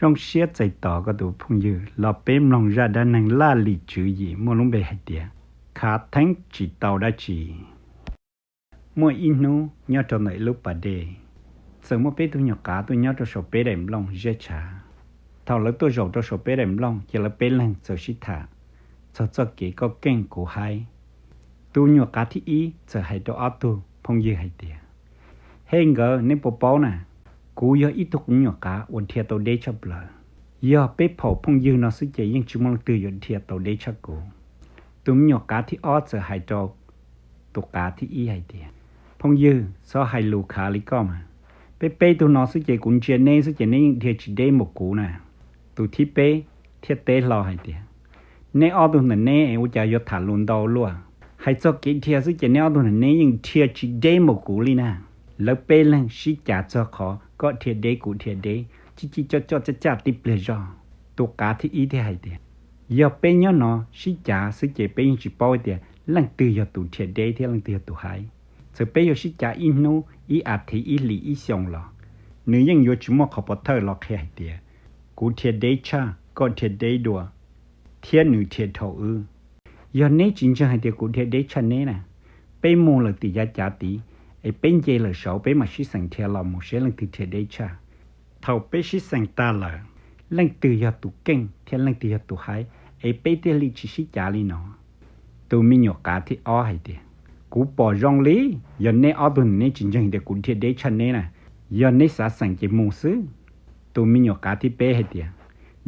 Zoo siab txais tos koj tus phooj ywg los peb mloog zaj dab neeg laj lim tswv yim muaj lub npe hais tias khav theeb tsis tau dab tsi. Muaj ib hnub nyob rau ntawm ib lub pas dej, txawm muaj peb tug nyuam qav tuaj nyob rau saum peb daim nplooj zeb tshav. Thaum lawv tuaj zaum rau saum peb daim nplooj ces lawv peb leeg txawm sib tham txog txoj kev koj keej kuv haib. Tus nyuam qav thib ib txawm hais rau ob tug phooj ywg hais tias, He nkawd, neb puas paub na, kuv yog ib tug nyuam qav uas dhia tau deb tshaj plaws. Yog peb phaum phooj ywg no xwb ces yeej tsis muaj leej twg yuav dhia tau deb tshaj kuv. Tus me nyuam qav thib ob txawm hais rau tus qav thib ib hais tias, Phooj ywg, txhob hais lus khav li koj mas. Peb peb tug no xwb ces kuv ntsia neb xwb ces neb yeej dhia tsis deb npaum kuv na. Tus thib peb thiaj teb hlo hais tias, Neb ob tug ntawm neb ua cas yuav tham lus ntau luaj? Hais txog kev dhia xwb ces neb ob tug ntawm neb yeej dhia tsis deb npaum kuv li na. Lawv peb leeg sib cav txog qhov koj dhia deb kuv dhia deb, cib cib coj coj caj caj tib pliag zog. Tus qav thib ib thiaj hais tias, Yog peb nyob no sib cav xwb ces peb yeej tsis paub tias leej twg yog tus dhia deb thiab leej twg yog tus haib. Txawm peb yuav sib cav ib hnub ib as thiv ib hlis ib xyoos los nws yeej yuav tsis muaj qhov pov thawj los qhia hais tias kuv dhia deb tshaj koj dhia deb dua thiab nws dhia dhau wb. Yog neb tsis ntseeg hais tias kuv dhia deb tshaj neb na, peb mus lawm tim yav cav tid es peb nce lawm saud peb mam sib xeem dhia los mus seb leej twg dhia deb tshaj. Thaum peb sib xeem tag lawm, leej twg yog tus keej thiab leej twg yog tus haib es peb thiaj li tsis sib cav li no. Tus me nyuam qav thib ob hais tias, Kuv pom zoo li, yog neb ob tug neb tsis ntseeg tias kuv dhia deb tshaj neb na, yog neb xav xeem ces mus xwb. Tus me nyuam qav thib peb hais tias,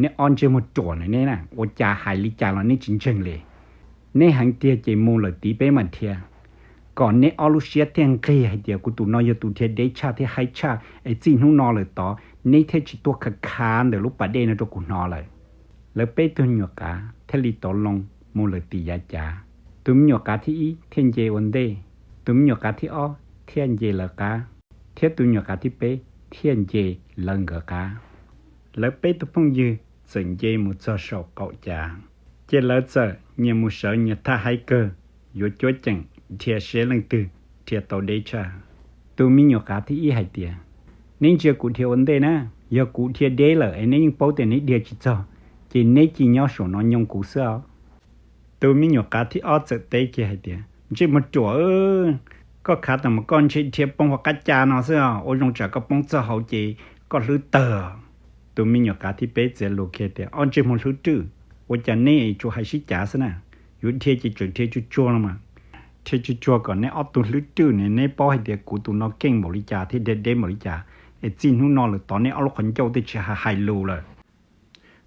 Neb ob ntsej muag ruam na neb na, ua cas hais li cas los neb tsis ntseeg li. Neb heev tiag ces mus lawm tid peb mam dhia, kom neb ob lub siab thiaj nqig hais tias kuv tus no yog tus dhia deb tshaj thiab haib tshaj es txij hnub no lawm tod neb thiaj tsis tuaj khav khav ntawm lub pas dej no rau kuv hnov lawm. Lawv peb tug nyuam qav thiaj li tov loo mus lawm tim yav cav. Tus me nyuam qav thib ib thiaj nce ua ntej, tus me nyuam qav thib ob thiaj nce lawv qab, thiab tus nyuam qav thib peb thiaj nce lawv nkawd qab. Lawv peb tug phooj ywg txawm nce mus txog saum qaum cav, ces lawv txawm nyias mus sawv nyias thaj haib kawg, yuav cuab ceem dhia seb leej twg dhia tau deb tshaj. Tus me nyuam qav thib ib hais tias, Neb ntsia kuv dhia ua ntej na, yog kuv dhia deb lawm es neb yeej paub tias neb dhia tsis txog, ces neb cia nyob saum no nyoo kuv xwb os. Tus me nyuam qav thib ob txawm teb kiag hais tias, Ntsej muag ruam, koj khav tas mas koj ntshe dhia poob hauv qab cav no xwb os, ua zoo tsam koj poob txog hauv ces koj hlwb tawg. Tus me nyuam qav thib peb txiav lus kiag tias, Ob ntsej muag hlwb rwj, ua cas neb tsuas hais sib cav xwb na, yuav dhia ces tseem dhia tsuag tsuag no mas, dhia tsuag tsuag kom neb ob tug hlwb rwj ne, neb paub hais tias kuv tus no keej npaum li cas thiab dhia deb npaum li cas, es txij hnub no lawm tod neb ob lub qhov ncauj thiaj tsis hais lus lawm.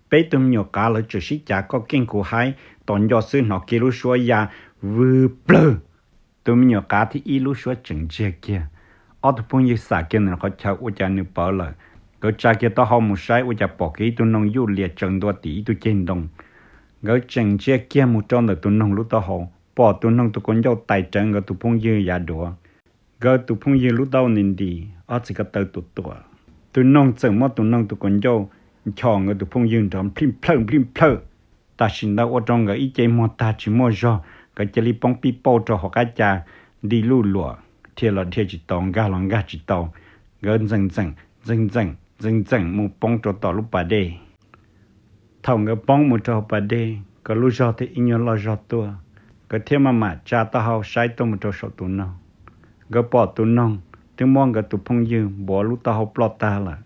Peb tug me nyuam qav lawv tseem sib cav koj keej kuv haib, tos nco xwb hnov kiag lub suab ya vwg plawg. Tus me nyuam qav thib ib lub suab tseem ntsiag kiag, ob tug phooj ywg xam kiag ntawm qhov chaw ua cas nws pawv lawm. Nkawd tsa kiag taub hau mus saib ua cas pom kiag ib tug noog yuj lias tsaws ntua tim ib tug ceg ntoo. Nkawd tseem ntsia kiag mus rau ntawm tus noog lub taub hau, pom tus noog tus kaus ncauj tais rawv nkawd tus phooj ywg yav duav. Nkawd tus phooj ywg lub taub hau nti nti, ob txiv ko taw tuam tuam. Tus noog txawm muab tus noog tus kaus ncauj nchos nkawd tus phooj ywg nrov nplij plhawj nplij plhawj. Tam sim ntawd ua rau nkawd ib ce muag tag tsis muaj zog, nkawd cia li poob pij pauj rau hauv qab cav, nti luj luam, dhia los dhia tsis tau, nkag los nkag tsis tau. Nkawd ntxeem ntxeem ntxeem ntxeem ntxeem ntxeem mus poob rau tom lub pas dej. Thaum nkawd poob mus rau hauv pas dej, nkawd lub zog thiaj ib nyuag loj zog tuaj, nkawd thiaj maj mam tsa taub hau saib tuaj mus rau saum tus noog. Nkawd pom tus noog twb muab nkawd tus phooj ywg npuav lub taub hau ploj tag lawm.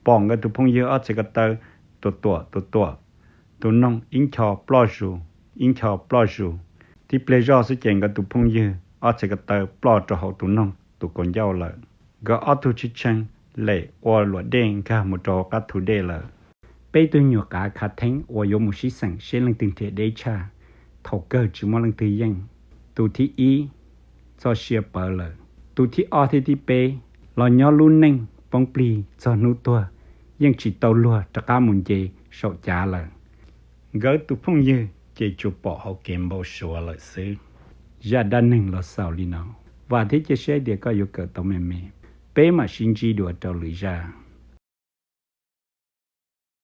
Pom nkawd tus phooj ywg ob txiv ko taw tuam tuam tuam tuam, tus noog ib ncho ploj zus, ib ncho ploj zus. Tib pliag zoj xwb ces nkawd tus phooj ywg ob txiv ko taw ploj rau hauv tus noog tus kaus ncauj lawm. Nkawd ob tug tshee tshee lem ua luam dej nkag mus rau hauv qab thu dej lawm. Peb tug nyuam qav khav theeb uas yuav mus sib xeem seb leej twg nrhiav deb tshaj, thaum kawg tsis muaj leej twg yeej. Tus thib ib txoj sia pawv lawm, tus thib ob thiab thib peb los nyob lub neej poob plig txog hnub tuag, yeej tsis tau luag rov qab mus nce saum cav lawm. Nkawd tus phooj ywg ces tsuas pom hauv kev npau suav lawm xwb. Zaj dab neeg los xaus li no, vam thiab cia siab tias koj yuav kawm tau me me. Peb mam sib ntsib dua rau lwm zaj.